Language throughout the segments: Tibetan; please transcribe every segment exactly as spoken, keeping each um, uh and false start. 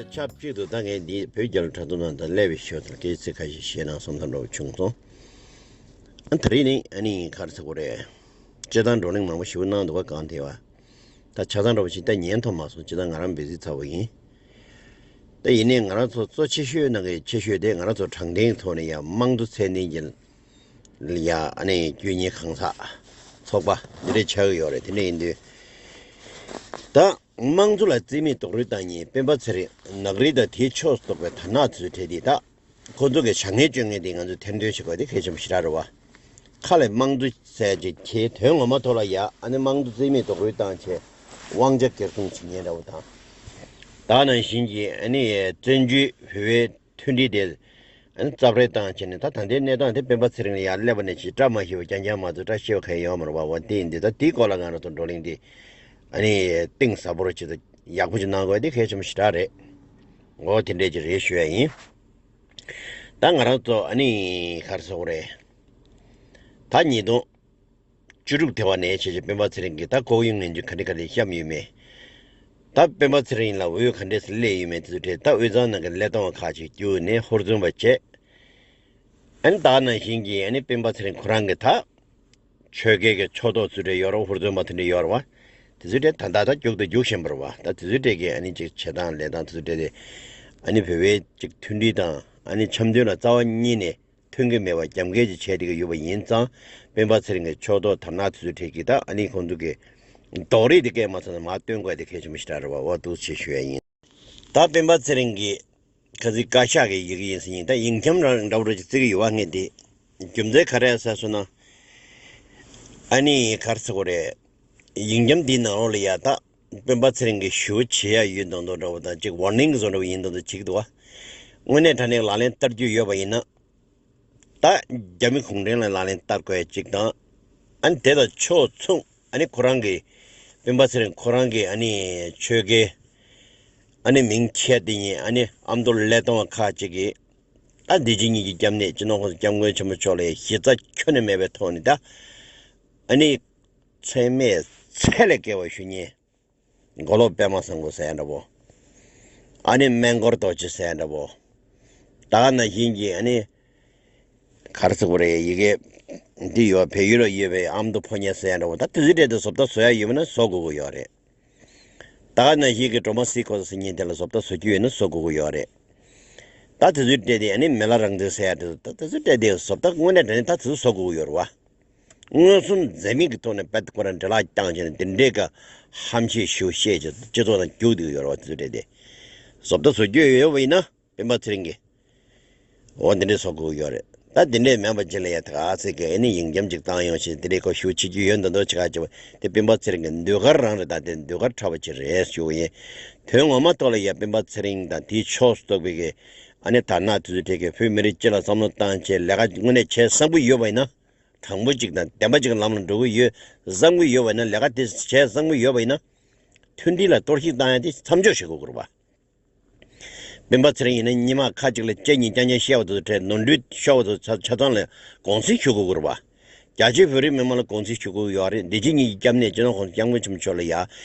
ཆབས་ཅིག་ཏུ་ད་ངས་འདི་བོད་རྒྱལ་ལོ་འཁྲབ་སྟོན་ནང་དུ་སླེབས་པའི་ཞོར་དུ་སྐད་ཆ་ཁ་ཤས་བཤད་ན་བསམ་བསམ་འདྲ་བོ་བྱུང་སོང་། ཨ་ད་རེས་ནི་ཨ་ནི་ག་རེ་ཟེར་དགོས་རེད། སྤྱིར་བཏང་བགྲོ་གླེང་མང་པོ་ཞིག་གནང་འདུག་ག་གང་དེ་བ། ད་ཆ་ཚང་འདྲ་བོ་ཞིག་ད་ཉན་ཐུབ་མ་སོང་། སྤྱིར་བཏང་ང་རང་བི་ཟི་ཚ་བོ་ཡིན། ད་ཡིན་ནའི་ང་རང་ཚོ་གཙོ་ཆེ་ཤོས་ནང་གི་ཆེ་ཤོས་དེ་ང་རང་ཚོ་དྲང་བདེན་ཐོག་ནས་ཡང་དམངས་གཙོ་ཚད་ལྡན་གྱི་ལ་ཡ་ཨ་ནི་དཀྱུས་གཉིས་གང་ཟག་ཚོགས་པ་འདི་འདྲས་ཆགས་ཀྱི་ཡོད་རེད། དེ་འདྲ་ཡིན་དུས་ད་དམངས་གཙོ་ལ་རྩིས་མེད་རྡོག་རོལ་བཏང་མཁན་སྤེན་པ་ཚེ་རིང་ནག་རིལ་དང་དེའི་ཕྱོགས་སུ་གཏོགས་པའི་དར་ནག་དེ་ཚོའི་གྲས་དེ་ད་ཁོ་ཚོ་གི་བྱ་ངན་སྤྱོད་ངན་དེ་ང་ཚོས་ཐེར་འདོན་བྱེད་དགོས་དེ་གལ་ཆེན་པོ་ཞེ་དྲག་རེད་བ། ཁ་ལ་དམངས་གཙོ་ཟེར་ཅིག་གི་དོན་ངོ་མ་ཐོག་ལ་ཡ་ཨ་ནི་དམངས་གཙོ་རྩིས་མེད་རྡོག་རོལ་བཏང་བྱས་དབང་ཆ་སྒེར་སྲུང་བྱེད་མཁན་འདྲ་བོ་དང་། ད་ནང་བཞིན་གྱི་ཨ་ནི་བཙན་བྱོལ་བོད་པའི་མཐུན་སྒྲིལ་དེ་ཨ་ནི་རྩབ་རལ་བཏང་བྱས་ནས་ད་ད་ལྟའི་གནས་སྟངས་དེ་སྤེན་པ་ཚེ་རིང་ལ་ཡར་སླེབས་པ་ནས་ཅིག་བཀྲ་མ་ཤིས་པ་རྐྱང་རྐྱང་མ་གཏོགས་བཀྲ་ཤིས་པ་གང་ཡང་ཡོད་མ་རེད་བ། འོ་དེ་ཡིན་དུས་ད་དེའི་སྐོར་ལ་ང་རང་ཚོ་བགྲོ་གླེང་དེ་ཨ་ནི་གཏིང་ཟབ་པོ་རུ་ཅིག་ད་ཡག་པོ་ཅིག་གནང་དགོས་དེ་གལ་ཆེན་པོ་ཞེ་དྲག་རེད། འོ་དེ་འདྲས་ཅིག་རེད་ཞུ་ཡ་ཡིན། ད་ང་རང་ཚོ་ཨ་ནི་ག་རེ་ཟེར་དགོས་རེད། ད་ཉིས་སྟོང་བཅུ་དྲུག་དེ་བ་ནས་བྱས་བྱས་སྤེན་པ་ཚེ་རིང་གིས་ད་ལྐོག་གཡོ་ངན་ཇུས་ག་འདྲ་ག་འདྲ་བཤམས་ཡོད་མེད། ད་སྤེན་པ་ཚེ་རིང་ལ་འོས་ག་འདྲས་སེ་སླེབས་ཡོད་མེད་དེ་ཚོ་གྲས་ད་དབུས་གཙང་ནང་གི་ཀླད་སྟོང་བ་ཁག་ཅིག་བརྒྱུགས་ནས་ཧུར་བརྩོན་པ་བྱས། ཨ་ནི་ད་ག་ནང་བཞིན་གྱི་ཨ་ནི་སྤེན་པ་ཚེ་རིང་ཁོ་རང་གི་ད་ཆོལ་ཁའི་གི་ཕྱོགས་གཏོགས་ཚོ་གྲས་ཡོད་རེད་བ། ཧུར་བརྩོན་པ་དེ་འདྲ་ཡོད་རེད་བ། དེ་ཚོ་གྲས་ད་ད་ད་རྒྱུག་ཏུ་རྒྱུག་བཞིན་པ་རེད་བ། ད་དེ་ཚོ་གྲས་ཀྱི་ཨ་ནི་ཅིག་བྱེད་སྟངས་ལས་སྟངས་དེ་ཚོ་གྲས་དེ་ཨ་ནི་བོད་པའི་ཅིག་མཐུན་སྒྲིལ་དང་ཨ་ནི་འཆམ་མཐུན་ལ་རྩ་བ་ཉིད་ནས་མཐུན་གྱི་མེད་པ་རྒྱབ་འགལ་ཅིག་བྱས་བསྡད་ཀྱི་ཡོད་པ་ཡིན་ཙང་། སྤེན་པ་ཚེ་རིང་གི་ཕྱོགས་གཏོགས་དར་ནག་དེ་ཚོའི་གྲས་ཀྱིས་ད་ཨ་ནི་ཁོང་ཚོ་གི་རྡོག་རིལ་དེ་སྐད་མ་ཚང་ན་མར་སྟོན་དགོས་དེ་གལ་ཆེན་པོ་ཞེ་དྲག་རེད་བ། འོ་འདུག་སེ་ཞུ་ཡ་ཡིན། ད་སྤེན་པ་ཚེ་རིང་གི་ཁ་ཚིག་བཀའ་ཤག་གི་ཡི་གེ་ཡིན་ཟེར་ཡིན། ད་ཡིག་འཁྱམ་རང་འདྲ་བོ་རེ་ཅིག་བརྩི་གི་ཡོད་པ་ངས་དེ་རྒྱུ་མཚན་ག་རེ་ཟེར་སོང་ན། ཨ་ནི་ག་རེ་ཟེར་དགོས་རེད། ཡིག་འཁྱམ་འདིའི་ནང་ལོགས་ལ་ཡ་ད་སྤེན་པ་ཚེ་རིང་གི་ཞུ་བྱེད་ཡ་ཡོད་མདོག་མདོག་འདྲ་བོ་དང་ཅིག་ཝར་ནིང་བཟོ་འདྲ་བོ་ཡིན་མདོག་མདོག་ཅིག་འདུག་བ། དངོས་གནས་དྲང་གནས་ལག་ལེན་བསྟར་རྒྱུ་ཡོད་པ་ཡིན་ན། ད་རྒྱ་མི་གུང་ཁྲན་ལ་ལག་ལེན་བསྟར་དགོས་ཡ་གཅིག་དང་། ཨ་ནི་དེ་དང་ཕྱོགས་མཚུངས་ཨ་ནི་ཁོ་རང་གི་སྤེན་པ་ཚེ་རིང་ཁོ་རང་གི་ཨ་ནི་ཆོལ་ཁའི་ཨ་ནི་མིང་ཁྱེར་དེ་ཡིན། ཨ་ནི་ཨ་མདོ་ཀླད་སྟོང་བ་ཁག་ཅིག་གིས་ད་འདི་ཕྱི་གཉིས་ཀྱི་སྐྱབས་གནས་སྤྱི་ནོར་༸གོང་ས་༸སྐྱབས་མགོན་ཆེན་པོ་མཆོག་ལ་གཞི་རྩ་ཁྱོན་ནས་མེད་པའི་ཐོག་ནས་ད་ཨ་ནི་མཚན་སྨད་ཚད་ལས་བརྒལ་བ་ཞུ་མཁན། མགོ་ལོག་པད་མ་སེང་གོ་ཟེར་ཡ་འདྲ་བོ། ཨ་ནི་སྨན་སྐོར་རྡོ་རྗེ་ཟེར་ཡ་འདྲ་བོ། ད་ག་ནང་བཞིན་གྱི་ཨ་ནི་ག་རེ་ཟེར་དགོས་རེད། ཡི་གེ་འདི་ཡོད། བལ་ཡུལ་ལ་ཡོད་པའི་ཨ་མདོ་ཕོ་ཉ་ཟེར་ཡ་འདྲ་བོ། ད་དེ་ཚོའི་གྲས་དེ་བཟོ་ལྟ་བཟོ་ཡ་ཡོད་པ་ན་བཟོ་དགོས་ཀྱི་ཡོད་རེད། ད་ག་ནང་བཞིན་གྱི་སྒྲོལ་མ་སེའི་ཁོ་ཟེར་མཁན་དེ་ལ་བཟོ་ལྟ་བཟོ་རྒྱུ་ཡོད་ན་བཟོ་དགོས་ཀྱི་ཡོད་རེད། ད་དེ་ཚོའི་གྲས་དེ་ཨ་ནི་མི་ལ་རང་བཙན་ཟེར་ཡ་དེ་ཚོ། ད་དེ་ཚོའི་གྲས་དེ་བཟོ་ལྟ་དངོས་གནས་དྲང་གནས་ད་དེ་ཚོ་བཟོ་དགོས་ཀྱི་ཡོད་རེད་བ། མངོན་སུམ་འཛེམ་མེད་ཀྱི་ཐོག་ནས་རྦད་དེ་ཁོ་རང་འབྲེལ་ལག་བརྐྱངས་བྱས་ནས་འདི་འདྲའི་ག་ཧམ་བཤད་ཞུ་བཤད་བྱས་སྤྱི་ཚོགས་ནང་རྒྱུག་བསྡད་ཀྱི་ཡོད་རེད་བ། དེ་ཚོ་གྲས་དེ་བཟོ་ལྟ་བཟོ་རྒྱུ་ཡོད་པ་ཡིན་ན་སྤེན་པ་ཚེ་རིང་གིས་འོ་འདི་འདྲས་བཟོ་དགོས་ཀྱི་ཡོད་རེད། ད་འདི་འདྲས་མིན་པ་ཅིག་ལ་ཡ་ད་ག་ཚོད་ཀྱི་ཨ་ནི་ཡིག་འཁྱམ་ཅིག་བཏང་ཡོང་ཞེས་འདི་འདྲས་ཁོ་ཞུ་བྱེད་རྒྱུ་ཡོད་མདོག་མདོག་བྱེད་ག་བྱེད་པ་དེ་སྤེན་པ་ཚེ་རིང་གི་ཟློས་གར་རང་རེད། ད་དེ་ཟློས་གར་འཁྲབ་པ་ཅིག་རེད་ཞུ་གི་ཡིན། དོན་ངོ་མ་ཐོག་ལ་ཡ་སྤེན་པ་ཚེ་རིང་དང་དེའི་ཕྱོགས་སུ་གཏོགས་པའི་གི་ཨ་ནི་དར་ནག་དེ་ཚོའི་གྲས་ཀྱིས་བོད་མི་རིགས་སྤྱི་ལ་བསམ་བློ་བཏང་བྱས་ལས་ཀ་དངོས་གནས་བྱེད་བསམ་གྱི་ཡོད་པ་ཡིན་ན། དྲང་པོ་གཅིག་དང་བདེན་པ་གཅིག་གི་ལམ་ལ་འགྲོ་གི་ཡོད་བསམ་གྱི་ཡོད་པ་ཡིན་ན། ལས་ཀ་དེ་བྱས་བསམ་གྱི་ཡོད་པ་ཡིན་ན། མཐུན་སྒྲིལ་ལ་གཏོར་བཤིག་བཏང་ཡ་དེ་མཚམས་འཇོག་བྱེད་དགོས་ཀྱི་རེད་བ། སྤེན་པ་ཚེ་རིང་ཡིན་ན་ཉི་མ་ཁ་ཅིག་ལ་སྐད་གཉིས་རྐྱང་རྐྱང་བཤད་པ་དེ་ཚོ་གྲས་ནོར་འཁྲུལ་ཤོར་བ་དེ་ཚོ་ཆ་ཆ་ཚང་ལ་དགོངས་སེལ་ཞུ་དགོས་ཀྱི་རེད་བ། རྒྱ་ཆེའི་བོད་རིགས་མི་མང་ལ་དགོངས་སེལ་ཞུ་དགོས་ཀྱི་ཡོད་རེད། འདི་ཕྱི་གཉིས་ཀྱི་སྐྱབས་གནས་སྤྱི་ནོར་༸གོང་ས་༸སྐྱབས་མགོན་ཆེན་པོ་མཆོག་ལ་ཡ་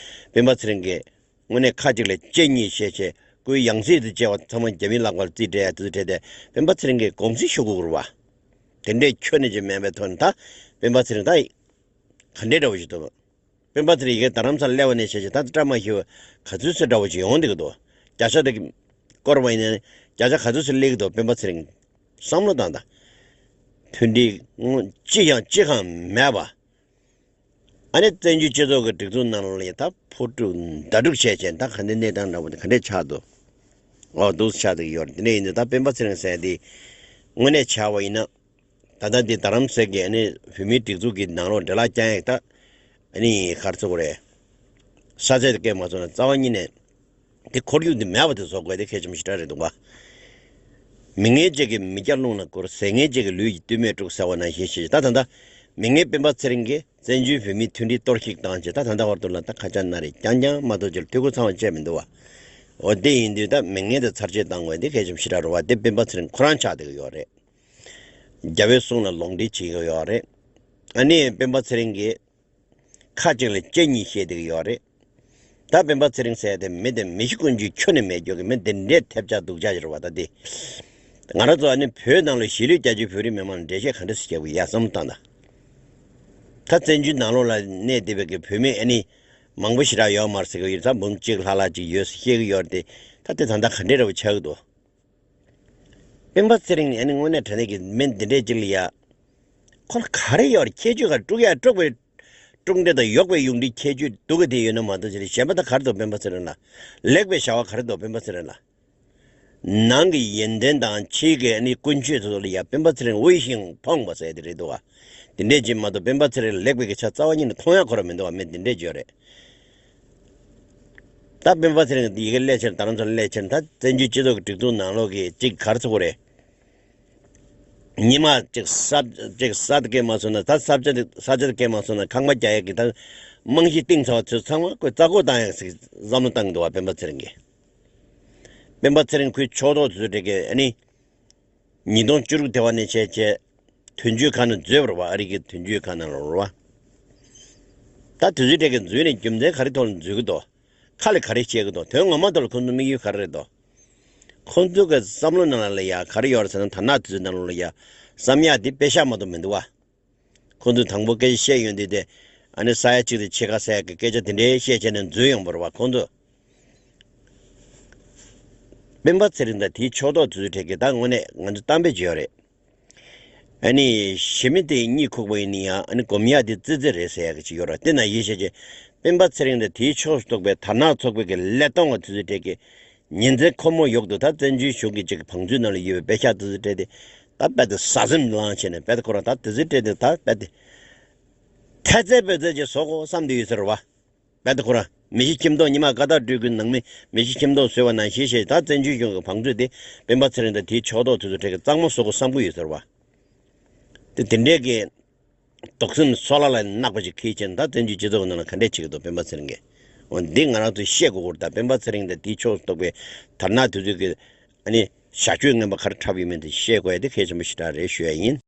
སྤེན་པ་ཚེ་རིང་གིས་དངོས་གནས་ཁ་ཅིག་ལ་ལྕེ་གཉིས་བཤད་བྱས་སྐུའི་ཡང་སྲིད་དུ་བཅར་བ་ཚང་མ་རྒྱ་མིའི་ལག་པར་རྩིས་སྤྲད་ཡ་དེ་ཚོ་གྲས་དེ་སྤེན་པ་ཚེ་རིང་གིས་དགོངས་སེལ་ཞུ་དགོས་ཀྱི་རེད་བ། དེ་འདྲའི་ཁྱོན་ནས་ཅིག་མེད་པའི་ཐོག་ནས་ད་སྤེན་པ་ཚེ་རིང་ད་ག་འདྲའི་འདྲ་བོ་ཞིག་འདུག་སྤེན་པ་ཚེ་རིང་ཡི་གེ་རྡ་རམ་ས་ལ་སླེབས་པ་ནས་བྱས་བྱས་ད་ལྟ་བཀྲ་མ་ཤིས་པ་ག་ཚོད་ཚོད་འདྲ་བོ་ཞིག་ཡོང་བསྡད་ཀྱི་འདུག་བརྒྱ་ཆ་དེ་སྐོར་བ་ཡིན་ན་བརྒྱ་ཆ་ག་ཚོད་ཚོད་སླེབས་ཀྱི་འདུག་སྤེན་པ་ཚེ་རིང་བསམ་བློ་བཏང་དང་། མཐུན་སྒྲིལ་དངོས་ཅི་ཡང་ཅི་གང་མེད་པ། ཨ་ནི་བཙན་བྱོལ་སྤྱི་ཚོགས་ཀྱི་སྒྲིག་འཛུགས་ནང་ལ་ཡང་ད་ཕོ་ཕྲུག་ཟླ་དྲུག་བྱས་བྱས་ད་ག་འདྲའི་གནས་སྟངས་འདྲ་བོ་དེ་ག་འདྲས་ཆགས་འདུག་འོ་འདུག་ཆགས་བསྡད་ཀྱི་ཡོད་རེད། དེ་འདྲ་ཡིན་དུས་ད་སྤེན་པ་ཚེ་རིང་ཟེར་ཡ་དེ་དངོས་གནས་ཆགས་པ་ཡིན་ན། ད་ལྟ་འདི་རྡ་རམ་ས་གི་ཨ་ནི་བོད་མིའི་སྒྲིག་འཛུགས་ཀྱི་ནང་ལོགས་འབྲེལ་ལག་བརྐྱང་ཡག་ད་ཨ་ནི་ག་རེ་ཟེར་དགོས་རེད། ས་ཆ་དེ་སྐད་མ་བཟོ་ན་རྩ་བ་ཉིད་ནས་དེ་ཁོར་ཡུག་འདི་མེད་པ་དེ་བཟོ་དགོས་དེ་གལ་ཆེན་པོ་ཞེ་དྲག་རེད་འདུག་བ། མི་ངན་ཅིག་གིས་མི་སྐྱ་རླུང་ལ་བསྐུར། ཟས་ངན་ཅིག་གིས་ལུས་ཀྱི་སྟོད་སྨད་དཀྲུགས་ཟེར་བ་ནང་བཞིན་ཞེས་ད་ད་ལྟ་མི་ངན་སྤེན་པ་ཚེ་རིང་གིས་བཙན་བྱོལ་བོད་མིའི་མཐུན་སྒྲིལ་གཏོར་བཤིག་བཏང་བྱས་ད་ད་ལྟ་བར་དུ་ལ་ད་ཁ་ཆག་སྣ་རལ་རྐྱང་རྐྱང་མ་གཏོགས་ཅིག་ལ་ཐུགས་ཁུར་ཚང་བ་བྱས་མི་འདུག་བ། འོ་དེ་ཡིན་དུས་ད་མི་ངན་དེ་ཚར་བཅད་བཏང་དགོས་དེ་གལ་ཆེན་པོ་ཞེ་དྲག་རེད་བ། དེ་སྤེན་པ་ཚེ་རིང་ཁོ་རང་ཆགས་བསྡད་ཀྱི་ཡོད་རེད། རྒྱལ་བའི་གསུང་ལ་ལོག་འགྲེལ་བྱེད་ཀྱི་ཡོད་རེད། ཨ་ནི་སྤེན་པ་ཚེ་རིང་གིས་ཁ་ཅིག་ལ་ལྕེ་གཉིས་བཤད་བསྡད་ཀྱི་ཡོད་རེད། ད་སྤེན་པ་ཚེ་རིང་ཟེར་ཡ་དེ་མི་དེ་མི་གཤིས་ཀུན་སྤྱོད་ཁྱོན་ནས་མེད་རྒྱུ་གི་མི་དེ་འདྲའི་ཐེབས་ཆག་སྡུག་ཆག་ཅིག་རེད་བ། ད་དེ་ང་རང་ཚོ་ཨ་ནི་བོད་ནང་ལ་གཞིས་ལུས་རྒྱ་ཆེའི་བོད་རིགས་མི་མང་ལ་འགྲེལ་བཤད་ག་འདྲ་ཞིག་བྱེད་དགོས་ཡ་བསམ་བློ་བཏང་དང་། ད་བཙན་བྱོལ་ནང་ལོགས་ལ་གནས་བསྡད་པའི་གི་བོད་མི་ཨ་ནི་མང་པོ་ཞེ་དྲག་ཡོད་མ་རེད་ཟེར་གི་ཡོད། ད་འབུམ་གཅིག་ལྷག་ལྷག་ཅིག་ཡོད་ཟེར་བཤད་གི་ཡོད་རེད་དེ། ད་དེ་ད་ལྟ་ག་འདྲས་རེད་བ་ཆགས་ཀྱི་འདུག་སྤེན་པ་ཚེ་རིང་ནི་ཨ་ནི་དངོས་གནས་དྲང་གནས་ཀྱི་མི་འདི་འདྲས་ཅིག་ལ་ཡ། ཁོ་ལ་ག་རེ་ཡོད་རེད། ཁྱད་ཆོས་ག་རེ། དཀྲུག་ཡ་དཀྲུག་པའི་དཀྲུག་འདྲེ་དང་གཡོག་པའི་གཡོག་འདྲེ་ཁྱད་ཆོས་སྡུག་ག་དེ་ཡོད་ན་མ་གཏོགས་ཅི་རེད། གཞན་པ་ད་ག་རེ་འདུག་སྤེན་པ་ཚེ་རིང་ལ། ལེགས་པའི་བྱ་བ་ག་རེ་འདུག་སྤེན་པ་ཚེ་རིང་ལ། ནང་གི་ཡོན་ཏན་དང་ཕྱིའི་གི་ཨ་ནི་ཀུན་སྤྱོད་ཚོ་ལ་ཡ་སྤེན་པ་ཚེ་རིང་དབུལ་ཞིང་ཕོངས་པ་ཟེར་དེ་རེད་འདུག་ག་དེ་འདྲས་ཅིག་མ་གཏོགས་སྤེན་པ་ཚེ་རིང་ལེགས་པའི་གི་ཆ་རྩ་བ་ཉིད་ནས་མཐོང་ཡ་ཁོ་རང་མི་འདུག་ག་མི་དེ་འདྲས་ཅིག་ཡོད་རེད། ད་སྤེན་པ་ཚེ་རིང་ཡི་གེ་སླད་ཕྱིན་ད་རང་ཚོ་སླད་ཕྱིན་ད་བཙན་བྱོལ་སྤྱི་ཚོགས་ཀྱི་སྒྲིག་འཛུགས་ནང་ལོགས་ཀྱི་གཅིག་ག་རེ་ཟེར་དགོས་རེད། ཉི་མ་གཅིག་ས་གཅིག་ས་དེ་སྐྱེལ་མ་སོང་ན། ད་ས་ཆ་དེ་ས་ཆ་དེ་སྐྱེལ་མ་སོང་ན་ཁང་པ་རྒྱག་ཡག་གི་ད་རྨང་གཞི་བཏིང་ཚར་བ་ཚོ་ཚང་མ་ཁོས་རྩ་བཀོག་བཏང་ཡག་ཟིག་བསམ་བློ་བཏང་གི་འདུག་བ། སྤེན་པ་ཚེ་རིང་གིས། སྤེན་པ་ཚེ་རིང་ཁོའི་ཕྱོགས་གཏོགས་དེ་ཚོ་གྲས་ཀྱིས་ཨ་ནི་ཉིས་སྟོང་བཅུ་དྲུག་དེ་བ་ནས་བྱས་བྱས་དོན་གཅོད་ཁང་ནང་འཛུལ་བ་རེད་བ། ཨ་རི་གི་དོན་གཅོད་ཁང་ནང་ལ་རེད་བ། ད་དེ་ཚོའི་གྲས་ཀྱིས་འཛུལ་ནས་རྒྱུ་མཚན་ག་རེ་ཐོག་ལ་འཛུལ་གི་འདུག་ཁ་ལ་ག་རེ་བཤད་གི་འདུག་དོན་ངོ་མ་ཐོག་ལ་ཁོང་ཚོ་དམིགས་ཡུལ་ག་རེ་རེད་འདུག་ཁོང་ཚོ་གི་བསམ་བློ་ནང་ལ་ཡ་ག་རེ་ཡོད་རེད་ཟེར་ན། དར་ནག་དེ་ཚོའི་ནང་ལོགས་ལ་ཡ་བསམ་ཡག་དེ་པེ་ཤག་མ་གཏོགས་མི་འདུག་བ། ཁོང་ཚོས་དང་པོ་སྐད་ཆ་བཤད་ཡོང་དུས་དེ་ཨ་ནི་ས་ཡ་གཅིག་དང་ཕྱེད་ཀ་ཟེར་ཡག་གི་སྐད་ཆ་དེ་འདྲའི་བཤད་བྱས་ནས་འཛུལ་ཡོང་བ་རེད་བ་ཁོང་ཚོ། སྤེན་པ་ཚེ་རིང་དང་དེའི་ཕྱོགས་གཏོགས་དེ་ཚོའི་གྲས་ཀྱིས་ད་དངོས་གནས་ང་ཚོ་གཏམ་དཔེ་བརྗོད་ཡོད་རེད། ཨ་ནི་གཞི་མེད་དེ་གཉིད་ཁུག་པ་ཡིན་ན་ཡང་ཨ་ནི་སྒོམ་ཡག་དེ་ཙི་ཙི་རེད་ཟེར་ཡག་གི་ཅིག་ཡོད་རེད། དེ་ན་ཡིད་ཆེས་བྱས། སྤེན་པ་ཚེ་རིང་དང་དེའི་ཕྱོགས་སུ་གཏོགས་པའི་དར་ནག་ཚོགས་པའི་གི་ཀླད་སྟོང་བ་དེ་ཚོའི་གྲས་ཀྱིས་ཉིན་མཚན་ཁོ་མོ་ཡོག་འདུག་ད་བཙན་བྱོལ་གཞུང་གི་ཅིག་བང་མཛོད་ནང་ལ་ཡོད་པའི་པེ་ཤག་དེ་ཚོའི་གྲས་དེ་ད་རྦད་དེ་ཟ་ཟིམ་ལངས་བྱས་ནས་རྦད་དེ་ཁོ་རང་ད་དེ་ཚོའི་གྲས་དེ་ད་རྦད་དེ་ཐལ་རྩེད་བོད་རྩེད་ཅིག་བཟོ་དགོས་བསམ་བསྡད་ཡོད་ཟེར་བ། རྦད་དེ་ཁོ་རང་མི་ཤི་ཁྱིམ་སྟོང་ཉི་མ་ཀ་དག་སྤྲུལ་སྐུའི་ནང་མི་མི་ཤི་ཁྱིམ་སྟོང་བཟོས་པ་ནང་བཞིན་བྱས། ད་བཙན་བྱོལ་གཞུང་གི་བང་མཛོད་དེ་སྤེན་པ་ཚེ་རིང་དང་དེའི་ཕྱོགས་གཏོགས་དེ་ཚོའི་གྲས་ཀྱིས་གཙང་མ་བཟོ་དགོས་བསམ་གྱི་ཡོད་ཟེར་བ། དེ་དེ་འདྲས་ཀྱི་དོགས་ཟོན་སོལ་བ་ལ་ནག་པ་ཞིག་འཁྱེར་བྱས་ནས་ད་བཙན་བྱོལ་སྤྱི་ཚོགས་ནང་ལ་ག་འདྲས་བྱེད་ཀྱི་འདུག་སྤེན་པ་ཚེ་རིང་གིས། འོ་འདི་ང་རང་ཚོས་ཤེས་དགོས་ཀྱི་རེད། ད་སྤེན་པ་ཚེ་རིང་དང་དེའི་ཕྱོགས་སུ་གཏོགས་པའི་དར་ནག་དེ་ཚོའི་གི་ཨ་ནི་བྱ་སྤྱོད་ངན་པ་ག་རེ་འཁྲབ་ཡོད་མེད་དེ་ཤེས་དགོས་ཡ་དེ་གལ་ཆེན་པོ་ཞེ་དྲག་རེད་ཞུ་ཡ་ཡིན།